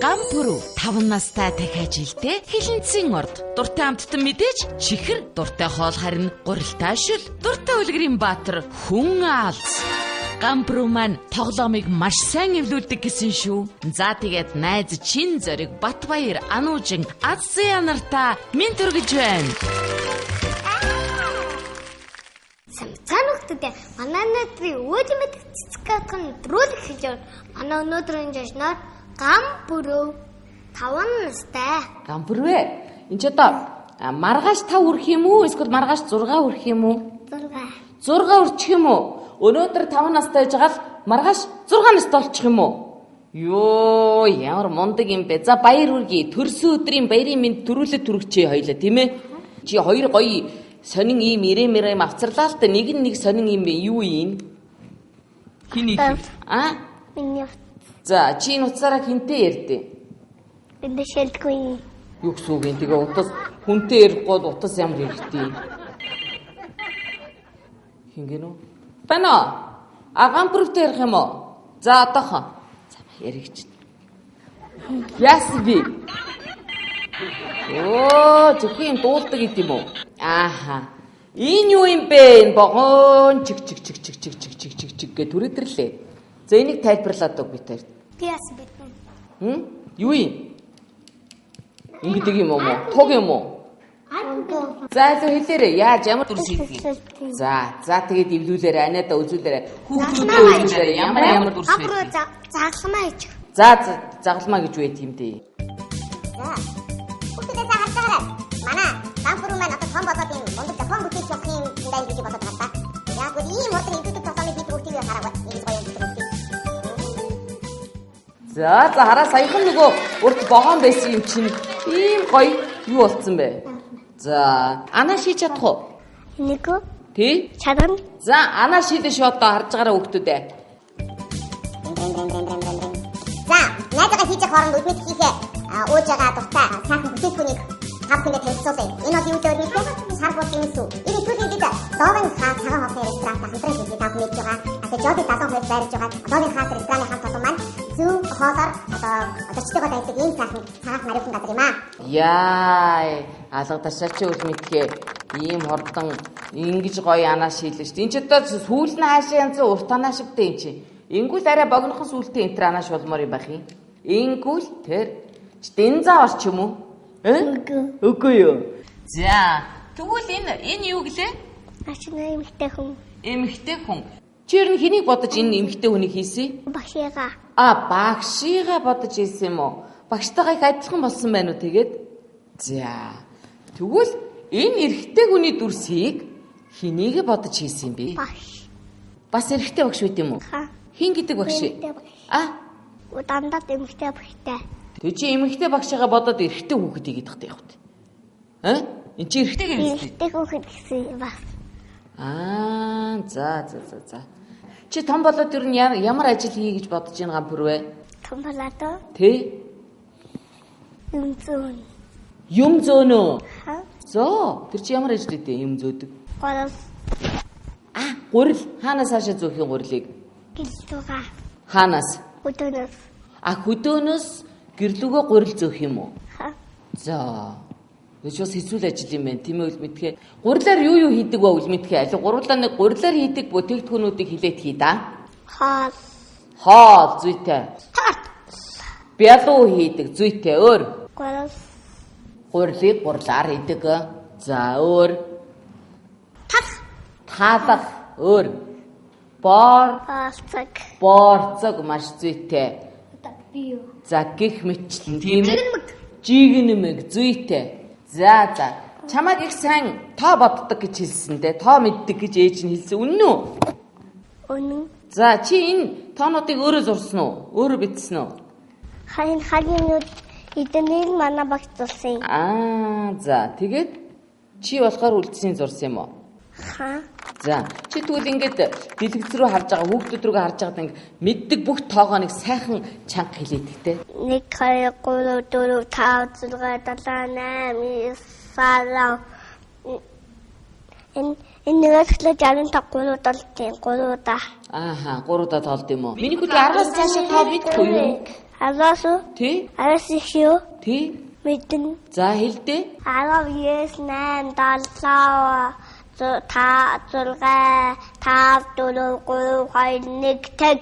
Гам пүрэв 5 настай дахиад жилдээ хилэнцэн орд. Дуртай амттан мэдээж чихэр, дуртай хоол харин гурилтай шүл, дуртай үлгэрийн баатар хүн аалз. Гам пүрэв маань тоглоомыг маш сайн эвлүүлдэг гэсэн шүү. За тэгээд найз Чин Зориг, Батбаяр, Ануужин, Азия нартаа минь төргөж байна. Самцаан хүүхдүүдээ манай өнөөдрийн өвөл мэдэх цэцэг гатхан нэвтрүүлэг эхэлж байна. Манай өнөөдрийн жашнаар гам пүрэв 5 настай. Гам пүрэв. Энд ч одоо маргааш 5 үрэх юм уу? Эсвэл маргааш 6 үрэх юм уу? 6. 6 үрчих юм уу? Өнөөдөр 5 настай байж байгаа л маргааш 6 настай болчих юм уу? Йоо, ямар мундаг юм бэ? За баяр хүргэе. Төрсөн өдрийн баярын мэнд төрүүлээ түргчээ хоёлаа, тийм ээ? Чи хоёр гоё сонин ийм ирэм авцарлаа л та нэг нь нэг сонин юм бэ? Юу юм? Хин их? А? Миний. За, чи энэ утсаараа хинтээ ярьдээ? Энд шэлдэггүй. Юу гэсэн үг юм? Тэгээ утас хүнтэй ярихгүй бол утас ямар хэрэгтэй? Хин гэнэ үү? Бано. А гампрөвтэй ярих юм уу? За одоохон. За яригч. Яасан би? Оо, зөвхөн юм дуулдаг гэдэм үү? Ааха. Энэ юу юм бэ? Энэ богоон чиг чиг чиг чиг чиг чиг чиг чиг чиг гэ түрээдэрлээ. За энийг тайлбарлаад өг би таар. Би яасан бидэн. Хм? Юу юм? Ингэдэг юм уу? Туг юм уу? За зөв хэлээрэй. Яаж ямар дүрс хийдэг юм? За, за тэгээд эвлүүлээрэй, аниадаа үзүүлээрэй. Хүүхдүүдээ үзүүлээрэй. Ямар ямар дүрс вэ? Загламаа хийж. За загламаа гэж байт юм дээ. За. Хүүхдүүдээ за харж байгаарай. Манай гам пүрэв маань одоо том болоод юм мундаг Япон бүтээлч болох юм байна гэж бодоод байгаа та. Яг үл ийм хурдан эвлүүлдэг тоглоомыг хийдэг хүүхдийг хараагүй. Ингэж гоё юм гэдэг. За за хараа саяхан нөгөө урт богоон байсан юм чинь ийм гоё юу болцсон бэ? За анаа шийж чадах уу? Нэгөө. Тий? Чадна. За анаа шийдэ шүү одоо харж байгаараа хүүхдүүдээ. За найзгаа хийж явах хооронд өдмөд хийхээ ууж байгаа дуртай сайхан бүтээгдэхүүнийг та бүхэндээ танилцуулъя. Энэ бол юу вэ гэвэл шар булын сүү. Энэ зүйлийг бид Доовын хаа цагаан хоолны ресторантай хамтран хийхийг та бүхэн мэдж байгаа. Тэгээ Жоби 72 байрж байгаа. Доовын хаа рестораны хамт олон маань зөв хоолоор одоо зочдтойгоо танилцдаг ийм сайхан цагаан мариухан газар юм аа. Яа, алга ташаач үл мэдхээ ийм хурдан ингэж гоё анаа шийлээ шүү. Энд ч одоо сүүл нь хаашаа янз урт анаа шивтэй юм чи. Ингүүл арай богинохон сүүлтэй энэ төр анааш болмоор юм байх юм. Ингүүл тэр дэнзаа орч юм уу? Үгүй. Үгүй юу. За, тэгвэл энэ юу гэлээ? Ачна эмэгтэй хүн. Эмэгтэй хүн. Чи ер нь хэнийг бодож энэ эмэгтэй хүнийг хийсэн? Багшигаа. А, багшигаа бодож хийсэн юм уу? Багштайгаа их адилхан болсон байна уу тэгээд? За. Тэгвэл энэ эрэгтэй хүний дүрсийг хэнийг бодож хийсэн юм бэ? Багш. Бас эрэгтэй багш байт юм уу? Ха. Хэн гэдэг багш? А? Дандаа эмэгтэй багштай. Тэг чи эмэгтэй багшигаа бодоод эрэгтэй хүүхэд хийгээд тахтай явах үү? А? Энд чи эрэгтэй гэнэ. Эрэгтэй хүүхэд гэсэн бас. Аа, за за за за. Чи том болоод ер нь ямар ажил хий гэж бодож байна гам пүрэв? Том болоод Тэ? Юм зөөн. Юм зөөнөө. Ха. Зөө, тэр чи ямар ажил хийдэг юм зөөдөг? Гурил. А, гурил. Хаанаас хаашаа зөөх юм гурилыг? Гэрлүүгээ. Хаанаас? Хөдөөнөөс. А, хөдөөнөөс гэрлүүгээ гурил зөөх юм уу? Ха. За. Гэж бас хэцүү л ажил юм байна. Тийм ээ үл мэдхээ. Гурилаар юу юу хийдэг вэ үл мэдхээ? Аль гурлаа нэг гурилаар хийдэг бүтээгдэхүүнүүдийг хилээд хий да. Хоол. Хоол зүйтэй. Торт. Бялуу хийдэг зүйтэй. Өөр. Гурил. Гурилыг гурлаар хийдэг. За өөр. Талх. Таалах. Өөр. Боор. Боорцог. Боорцог маш зүйтэй. Би юу? За гих мэтчлэн тийм ээ. Жигнэмэг зүйтэй. За за. Чамайг их сайн тоо боддог гэж хэлсэн те. Тоо мэддэг гэж ээж нь хэлсэн. Үнэн үү? Үнэн. За чи энэ тоонуудыг өөрөө зурсан уу? Өөрөө бичсэн үү? Харин харинууд эднийг манай багш зурсан. Аа за тэгээд чи болохоор үлдсэний зурсан юм уу? Ха. За чи тэгвэл ингээд дэлгэц рүү харж байгаа хүүхдүүд рүүгээ харж байгаад ингээд мэддэг бүх тоогоо нэг сайхан чанга хэлээдэг те. 1 2 3 4 5 6 7 8 9 10. Энэ нэгээс эхлээд 65 3 удаа тийм 3 удаа. Ааха 3 удаа тоолд юм уу? Миний хүүхдээ 10-аас цаашаа тоо мэдгүй юу? 10-аас Тий? 10-аас их юу? Тий? Мэднэ. За хэлдэ. 19 8 7 5 6 5 4 3 2 1 тэг.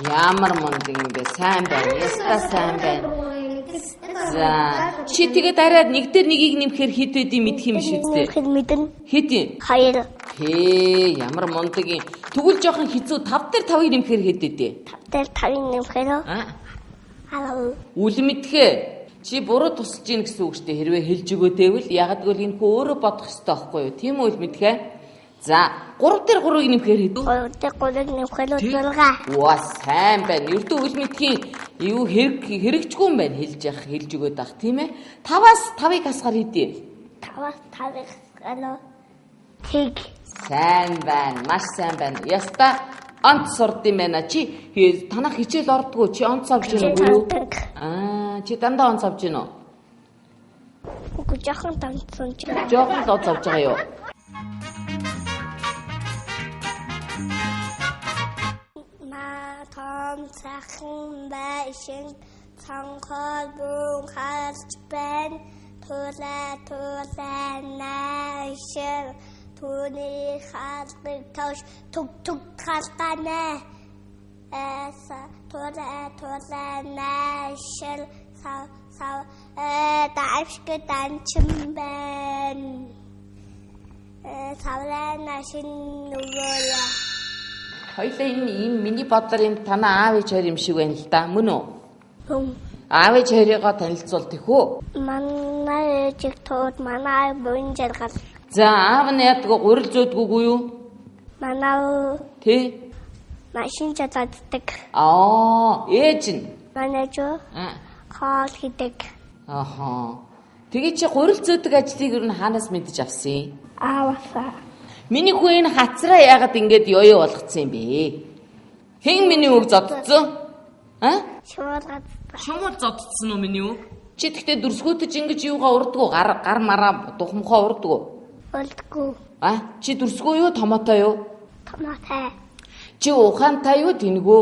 Ямар мундаг юм бэ? Сайн байна. Яста сайн байна. За, чи тэгээд арай нэг дээр нэгийг нэмэхээр хэд байдгийг мэдэх юм шиг үстэй. Нэмэхэд мэднэ. Хэд юм? 2 Хээ, ямар мундаг юм. Тэгвэл жоохон хэцүү 5 дээр 5-ыг нэмэхээр хэд байдээ? 5 дээр 5-ыг нэмэхээр Аа, 10. үл мэдхээ. Чи буруу тусалж гин гэсэн үг шүү дээ. Хэрвээ хэлж өгөө гэвэл ягаад гэвэл энэ хүү өөрөө бодох ёстой байхгүй юу? Тийм үү үл мэдхээ? За, 3 дээр 3-ыг нэмэхээр хэд вэ? 3 дээр 3-ыг нэмэхээр 6. Уа, сайн байна. Ердөө үл мэдхийн юу хэрэг хэрэгжгүй юм байна хэлж явах, хэлж өгөөд ах, тийм ээ? 5-аас 5-ыг хасгаар хэдий? 5-аас 5-ыг хасгаар тэг. Сайн байна. Маш сайн байна. Яста онц сурд юм байна. Чи танах хичээл ордгоо. Чи онц авч гин үү юу? Аа, чи дандаа онц авч гин үү? Үгүй жоохон танцсан ч. Жоохон л онц авч байгаа юу? Ма том сайхан байшин цонхоор бүүн харж байна. Тулаа тулаа наашир түүний халдаг тоош түг түг халданаа. Эса тулаа тулаа наашир сав сав даавшг данчин байна. Савлаа наашин нүгөө. Хоёлаа энэ ийм миний бодлоор энэ танаа аав ээж хоёр юм шиг байна л да. Мөн үү? Хүн Аав ээж хоёрыгоо танилцуул тэх үү? манай ээжийг тууд манай буян жаргал. За, аав нь яадаг вэ? Гурил зөөдгүүгүй юу? Манай Тэ? машин чаддаг. Аа, ээж нь. Манай жоо Аа. хоол хийдэг. Ахаа. Тэгээ чи гурил зөөдөг ажлыг ер нь хаанаас мэдэж авсан юм? Аавасаа Миний хүү энэ хацраа яагаад ингэж ёё болгоцсон юм бэ? Хэн миний үг зодцсон? А? шуулгаад Шумуул зодцсон уу миний үг? Чи тэгтээ дүрсгүүтэж ингэж юугаа урдгүү? Гар гар мараа духамхаа урдгүү? болдгоо А? Чи дүрсгүү юу? Томото юу? томатай Чи ухаантай юу тэнгүү?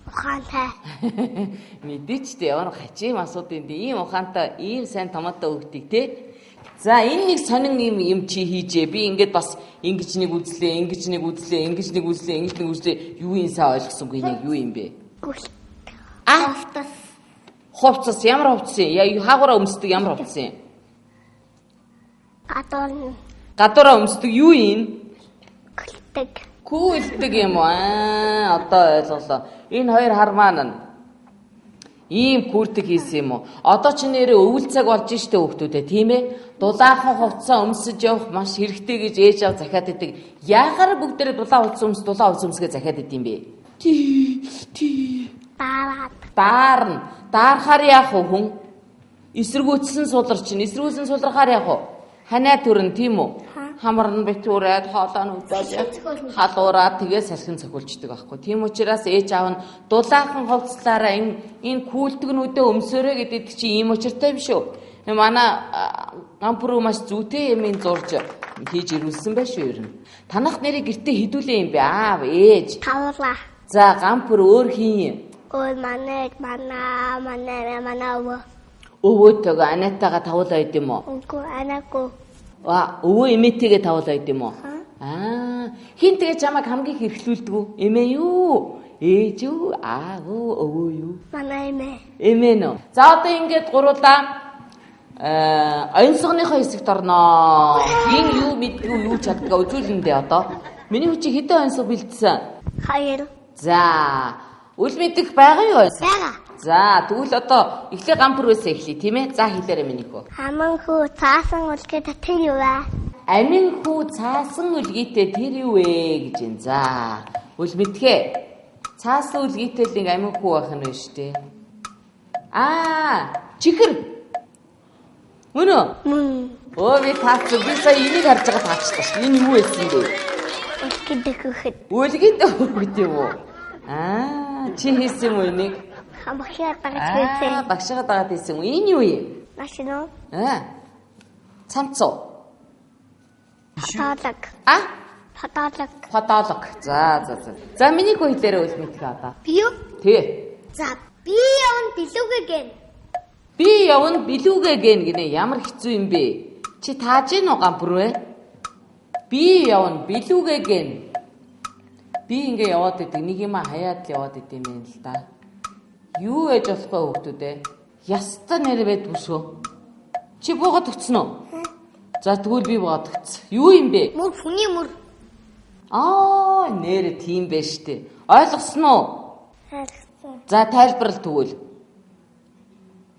ухаантай Мэдээч тэ ямар хачим асуудын юм бэ? Ийм ухаантай, ийм сайн томото өгдөг те. За энэ нэг сонин юм юм чи хийжээ. Би ингээд бас ингэж нэг үзлээ, ингэж нэг үзлээ, ингэж нэг үзлээ, ингэж нэг үзлээ. Юу юм сайн ойлгосонгүй нэг юу юм бэ? гүл А хувцас хувцас ямар хувцас юм? Яа хаагаараа өмсдөг ямар хувцас юм? гадуурна Гадуураа өмсдөг юу юм? гүлдэг Күүлдэг юм уу? Аа одоо ойлголоо. Энэ хоёр хармаа нь ийм күрдэг хийсэн юм уу? Одоо чи нэрээ өвөл цаг болж штэ хүүхдүүдээ, тийм ээ? Дулаахан хувцас өмсөж явах маш хэрэгтэй гэж ээж аав захиад идэг. Яахаар бүгдээрээ дулаан хувцас өмс, дулаан хувцас өмсгээ захиад идэм бэ? Тий, тий. дараад Даарна. Даарахаар яах вэ хүн? Эсэргүүцсэн сулар чинь, эсэргүүцсэн сулрахаар яах вэ? Ханаа төрн тийм үү? Хамар нь битүүрээд хоолой нь үдээж халуураад тэгээ салхин цохиулждаг байхгүй. Тийм учраас ээж аав нь дулаахан хувцлаараа энэ күүлтгэнүүдээ өмсөөрэй гэдэг чинь ийм учиртай юм шүү. Манай гампруу маш зүйтэй юм ин зурж хийж ирүүлсэн байх шүү ер нь. Танах нэрийг гэртээ хідүүлээ юм бэ? Аав, ээж. тавлаа За гампур өөр хин юм? өө манай манай манай манай өвөө Өвөөтэйгээ анаатайгаа тавуулаа идэм үү? үгүй анаагүй Аа, өвөө эмээтэйгээ тавуулаа идэм үү? Аа, хин тэгээ чамайг хамгийн хэрэглүүлдэг үү? Эмээ юу? Ээж юу? Аа, өвөө юу? манай эмээ Эмээ нөө. За одоо ингээд гуруулаа оёнсгоныхоо хэсэгт орноо. Хин юу мэддгүй юу чаддгаа үзүүлэндээ одоо. Миний хүчийг хэдэн оёнсго бэлдсэн? хоёр За, үл мэдэх байгаа юу? байгаа За, тэгвэл одоо эхлээ гампүр байсан эхлэе, тийм ээ? За хэлээрэй миний хөө. Хаман хүү цаасан үлгээ тэр юу вэ? Амин хүү цаасан үлгийтэй тэр юу вэ гэж юм. За, үл мэдхээ. Цаасан үлгийтэй л нэг амин хүү байх нь байна шүү дээ. Аа, чихэр. Мөн үү? Мөн Өө би таацсан. Би сая энийг харж байгаа таачлаа шүү. Энэ юу байсан бэ? үлгэдэг хөхөд Үлгийтэй хүү юм уу? Аа, чи хийсэн юм уу энийг? Багшаа дагаж Аа, хийсэн. багшаа дагаад хийсэн юм. Энэ юу юм? Машин уу? Аа. Цамцуу. Фотолог. А? Фотолог. Фотолог. За, за, за. За, миний хүү хэлээрээ үл мэдэх одоо. Би юу? Тий. За, Би явна билүүгээ гэн. Би явна билүүгээ гэн гинэ. Ямар хэцүү юм бэ? Чи тааж гин үү гамбүрвэ? Би явна билүүгээ гэн. Би ингээ яваад идэг. Нэг юм хаяад л яваад идэм юм л да. Юу ээж болохгүй хүүхдүүд ээ? Ястаа нэр байдгүй шүү. Чи буугаад өгсөн үү? За тэгвэл би буугаад өгсөн. Юу юм бэ? Мөр хүний мөр. Аа, нэр тийм байж тээ. Ойлгосон уу? Ойлгосон. За тайлбарлал тэгвэл.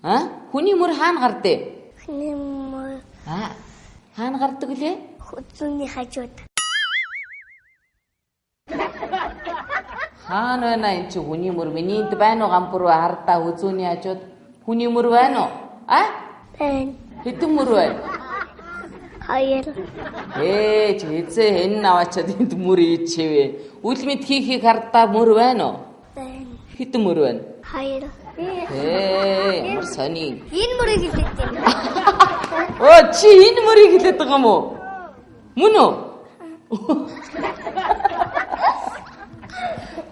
А? Хүний мөр хаана гардыг? Хүний мөр. Аа. Хаана гардаг лээ? Хүзүүний хажууд. Хаана байна энэ чи хүний мөр? Миний энд байна уу гамбур хардаа хүзүүний хажууд хүний мөр байна уу? А? Байна. Хэдэн мөр байна? Хоёр. Ээ чи хэзээ хэн аваачаад энд мөр ийчээвэ. Үл мэд хийхийг хардаа мөр байна уу? Байна. Хэдэн мөр байна? Хоёр. Ээ ямар сони. Энэ мөрийг хэлээд байна. Оо чи энэ мөрийг хэлээд байгаа юм уу? Мөн үү?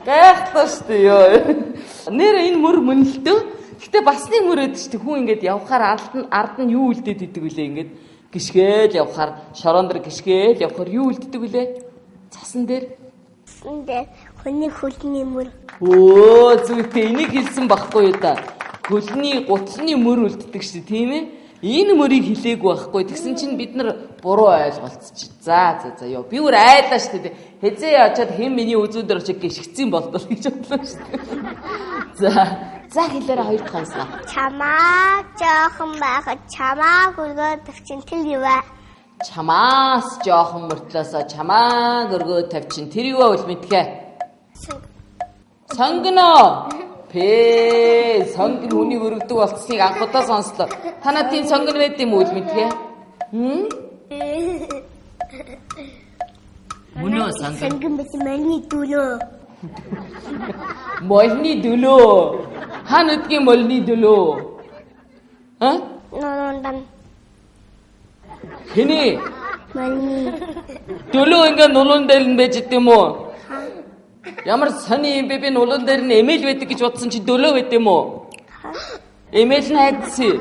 Гайхлаа шүү дээ ёо. Нэр энэ мөр мөнлөлтөө. Гэтэ бас нэг мөр өгдөг шүү дээ. Хүн ингээд явхаар ард нь юу үлдээд идэг вүлээ ингээд гიშгээл явхаар шорон дээр гიშгээл явхаар юу үлддэг вүлээ? Цасан дээр. Цасан дээр хүний хөлний мөр. Өө зүйтэй энийг хэлсэн байхгүй юу да. Хөлний гутлны мөр үлддэг шүү дээ, тийм ээ? Энэ мөрийг хэлээгүй байхгүй. Тэгсэн чинь бид нар буруу ойлголцчих. За за за ёо. Би өөр айлаа шүү дээ. Хэзээ очиад хэн миний үзүүн дээр очиж гიშгцэн болдол гэж бодлоо шүү дээ. За за хэлээрээ хоёр дахь онцлоо. Чамаа жоохон байхад чамаа өргөө тавчин тэр юу вэ? Чамаас жоохон мөртлөөсөө чамаа өргөө тавчин тэр юу вэ үл мэдхэ? Сонгоно. Пэ сонгон хүнийг өргөдөг болцсныг анх удаа сонслоо. Та нар тийм сонгон байд юм уу үл мэдхэ? Хм? Мөн үү сонгон? Сонгон биш мольны дөлөө. Мольны дөлөө. Хаана үдгийн мольны дөлөө? А? Нуундан. Хэний? Мольны. Дөлөө ингээ нулуун дээр нь байж идэм үү? Ямар сони юм бэ? Би нулуун дээр нь эмээл байдаг гэж бодсон чи дөлөө байд юм уу? Эмээл нь хайдсан.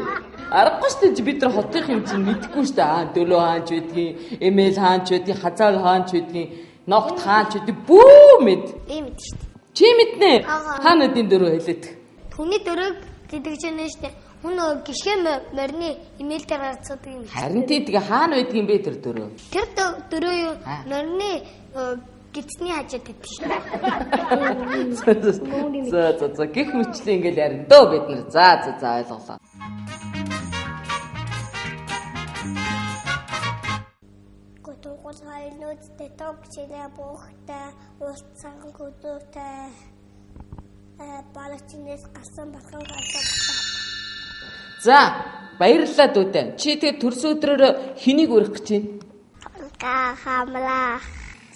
Аргагүй шүү дээ бид нар хотынх юм чинь мэдэхгүй шүү дээ. Аа дөлөө хаач байдгийг, эмээл хаач байдгийг, хазаал хаач байдгийг, ногт хаач байдгийг бүү мэд. Би мэд шүү дээ. Чи мэднэ. Хаана үдийн дөрөв хэлээд. Түүний дөрөв гэдэг чинь нь шүү дээ. Хүн нөгөө гიშгэ морины эмээл дээр гарцдаг юм. Харин тий тэгээ хаана байдгийг бэ тэр дөрөв? Тэр дөрөв юу морины гидсний хажууд байдаг шүү дээ. За за за гих мэтлээ ингээл ярина дөө бид нар. За за за ойлголоо. Гутгал хоёр нүүдтэй тог чилээ буухтай уус цанган хөдөөтэй балачнаас гарсан балган гарсан. За баярлалаа дүүтэй. Чи тэгээ төрсөн өдрөөр хэнийг урих гэж байна? Га хамлаа.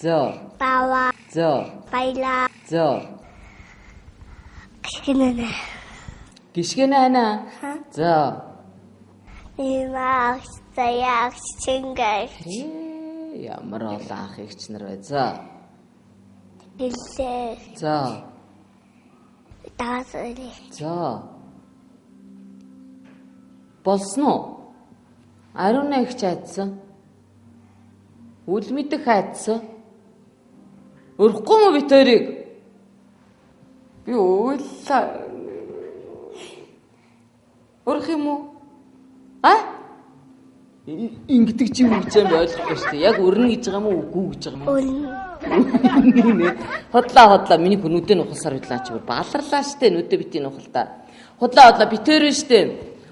Зөө. Бава. Зөө. Баяла. Зөө. Гიშгэнэ. Гიშгэнэ ана. Зөө. Имаа заяа чингэр. Ямар олон ах эгч нар бай. За. Дэлээ. За. Даасэрэ. За. Болсон уу? Ариуна эгч айдсан. Үл мэдэх айдсан. Өрөхгүй мө бит хоёрыг? Би уйлаа. Өрөх юм уу? А? Ингэдэг чи юу гэж юм ойлгохгүй шүү дээ. Яг өрнө гэж байгаа юм уу, үгүй гэж байгаа юм уу? Өрнө. Худлаа худлаа миний хүн нүдээ нухалсаар байдлаа чи баларлаа шүү дээ. Нүдээ битгий нухал та. Худлаа худлаа битээрэн шүү дээ.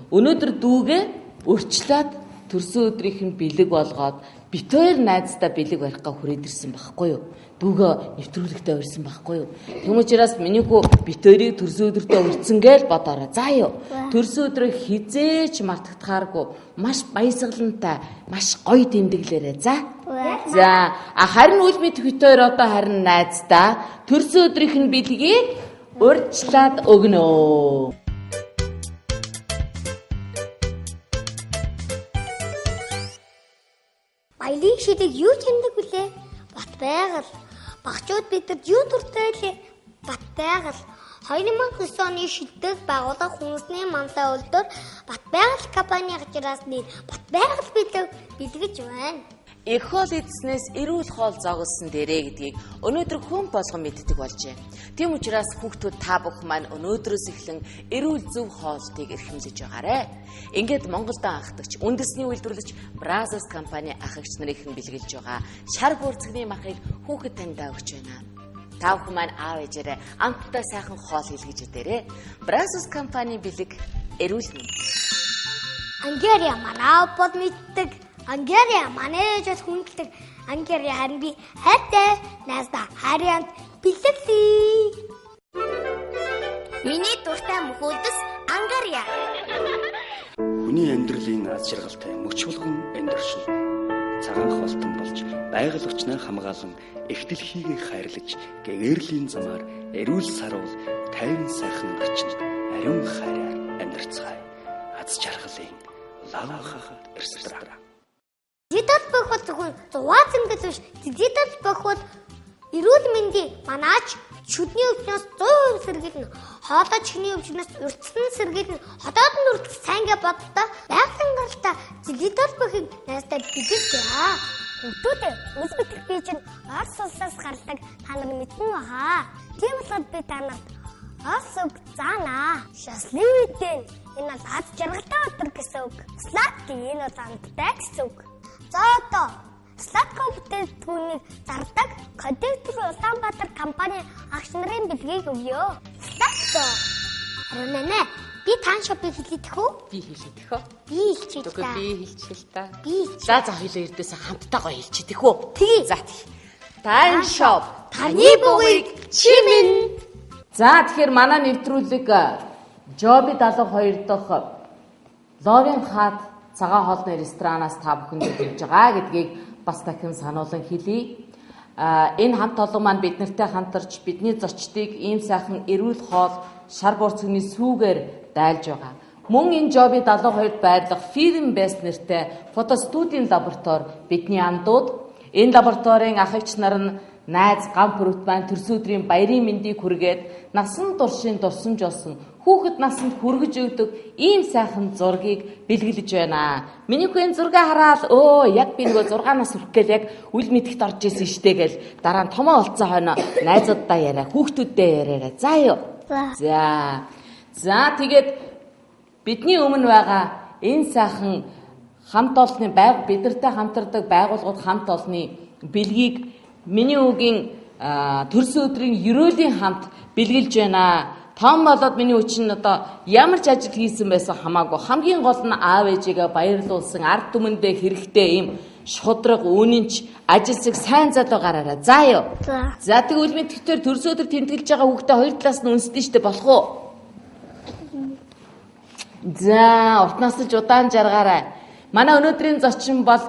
Өнөөдөр дүүгээ өрчлөөд төрсөн өдрийнх нь бэлэг болгоод бит хоёр найздаа бэлэг барих га хүрээд ирсэн байхгүй юу? Дүүгээ нэвтрүүлэгтээ урьсан байхгүй юу? Тэм учраас миний хүү бит хоёрыг төрсөн өдөртөө урьсан гээл бодоорой. За юу? Төрсөн өдрөө хизээч мартагдахааргүй маш баясгалантай, маш гоё тэмдэглээрэй. За. За, харин үл мэд бит хоёр одоо харин найздаа төрсөн өдрийнх нь бэлгийг урьдчилаад өгнө. Баялын шидэг юу чимдэг вүлээ? Бат байгаль. Багчууд бидэд юу дуртай вэ? Бат байгаль. 2009 оны шилдэг байгууллага хүнсний мансаа үйлдвэр Батбайгаль компани газраас нэр Батбайгаль бэлэг бэлгэж байна. Их хоол идснээс эрүүл хоол зогссон дээрээ гэдгийг өнөөдөр хүн болгон мэддэг болжээ. Тийм учраас хүүхдүүд та бүхэн маань өнөөдрөөс эхлэн эрүүл зөв хоолтыг эрхэмлэж байгаарэ. Ингээд Монголд анхдагч үндэсний үйлдвэрлэгч Brazos компани ахагч нарыг бэлгэлж байгаа шар бүрцгний махыг хүүхэд таньдаа өгч байна. Та бүхэн маань аав ээжээрээ амттай сайхан хоол хийлгэж идээрэй. Brazos компани бэлэг эрүүл мэнд. Ангария манай бол мэддэг. Ангария манай ээж бол хүндэлдэг. Ангария харин би хайртай. Найздаа харьяанд бэлэглэе. Миний дуртай мөхөлдөс Ангария. Хүний амьдралын аз жаргалтай мөч болгон амьдаршин. Цагаан хоолтон болж байгаль орчноо хамгаалан эх дэлхийгээ хайрлаж гэгэрлийн замаар эрүүл саруул тайван сайхан орчинд ариун хайраар амьдарцгаая. Аз жаргалын лавхах ресторан. Дижитал бүх бол зөвхөн зугаа зэмгэл биш. Дижитал бүх бол эрүүл мэндийн манаач шүдний өвчнөөс 100% сэргийлнэ. Хоолой чихний өвчнөөс урьдчилан сэргийлнэ. Хотоод нь хүртэл сайн гэ бодолтой байгалийн гаралтай дижитал бүхийг найздаа бэлгэлж. Хүүхдүүдээ үл мэдэх би чинь Орос улсаас гардаг та нар мэднэ баха. Тийм болохоор би та нарт Орос үг заанаа. Шаслын энэ бол аз жаргалтай өдөр гэсэн үг. Сладки энэ бол амттай гэсэн үг. За одоо Сладко бүтээгдэхүүнийг зардаг Кондитер Улаанбаатар компани агч нарын бэлгийг өгье. Сладко. Харин нэ би таан шопыг хэлээдэх үү? Би хэлээдэх үү? Би хэлчихээ та. Би хэлчихээ та. Би хэлчихээ. За за хоёлоо эрдээсээ хамтдаа гоё хэлчихэдэх үү? Тэгье. За тэг. Таан шоп таны бугыг чи минь. За тэгэхээр манай нэвтрүүлэг Жоби 72 дахь Ловын хат цагаан хоолны ресторанаас та бүхэнд ирж байгаа гэдгийг бас дахин сануулan хэлье. Энэ хамт олон маань бид нартай хамтарч бидний зочдыг ийм сайхан эрүүл хоол шар буурцгны сүүгээр дайлж байгаа. Мөн энэ Жоби 72-д байрлах Film Best нэртэй фото студийн лаборатори бидний андууд. Энэ лабораторийн ахагч нар нь найз гам пүрвт маань төрсөн өдрийн баярын мэндийг хүргээд насан туршийн дурсамж болсон хүүхэд насанд хүргэж өгдөг ийм сайхан зургийг бэлгэлж байна. Миний хүн зургийг хараад яг би нөгөө 6 нас хүрэх гээл яг үл мэдэхт орж исэн штэ гэл дараа нь томоо болцсон хойно найзууддаа яриа, хүүхдүүддээ яриараа. За юу. За. За тэгээд бидний өмнө байгаа энэ сайхан хамт олонны байг бидэртэй хамтардаг байгууллагууд хамт олонны бэлгийг миний үгийн төрсөн өдрийн ерөөлийн хамт бэлгэлж байна. Том болоод миний хүчин одоо ямар ч ажил хийсэн байсан хамаагүй хамгийн гол нь аав ээжигээ баярлуулсан ард түмэндээ хэрэгтэй ийм шудраг үнэнч ажилсаг сайн залуу гараарай. За юу. За тэгвэл мэдхтэр төрсөн өдөр тэмдэглэж байгаа хүүхдээ хоёр талаас нь үнсдэн штэ болох уу? За уртнаас ч удаан жаргаарай. Манай өнөөдрийн зочин бол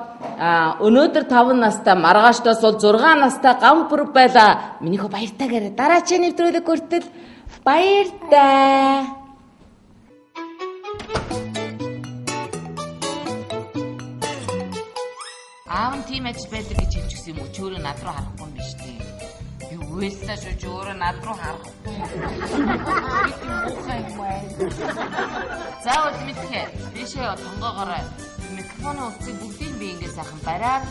өнөөдөр 5 настай маргаашдаас бол 6 настай гам бүр байла. Минийхөө баяртай гэрээ. Дараачийн нэвтрүүлэг хүртэл баяртай. Аав нь тийм ажил байдаг гэж хэлчихсэн юм уу? Чи өөрөө над руу харахгүй юм биш үү? Би уйллаа шүү. Чи өөрөө над руу харахгүй. Би тийм муухай юм аа. Заавал мэдхэ. Дээшээ тонгоогоорой. Микрофоны утсыг бүгдийг би ингэ сайхан бариад.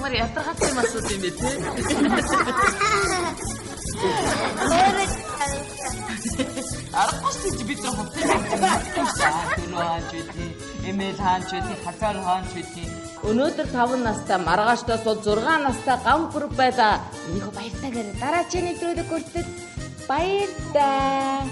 Ямар ядаргаатай юм асууд юм бэ те? Аргагүй шүү дээ бид нар хувцас дөрөв хаанч байдгийг, эмээл хаанч байдгийг, хазаар хаанч байдгийг. Өнөөдөр 5 настай маргаашдаас бол 6 настай гам бүр байла. Минийхөө баяртай гэрээ. Дараачийн нэвтрүүлэг хүртэл баяртай.